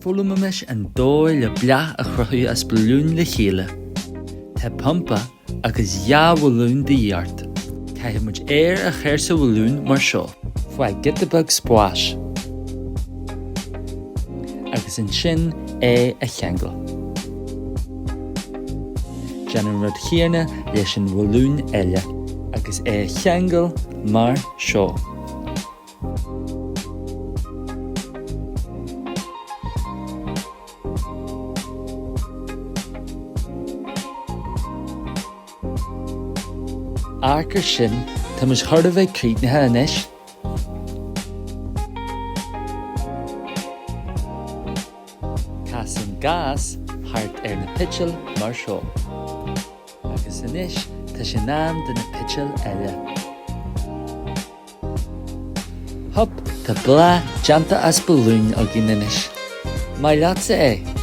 Foghlaimeoimis an dóigh le bláth a chruthú as balúin le chéile. Tá pumpa agus 2 bhalún de dhíth ort. Caithfidh muid aer a chur sa bhalún mar seo. Faigh giota beag spáis agus ansin é a cheangal. Déan an rud chéanna leis an bhalún eile agus é a cheangal mar seo. Amharc ar sin, tá muid chóir a bheith críochnaithe anois. Cas an gás thart ar na peitil mar seo. Agus anois tá sé in am do na peitil eile. Hup, tá bláth déanta as balúin againn anois. Maith leatsa é!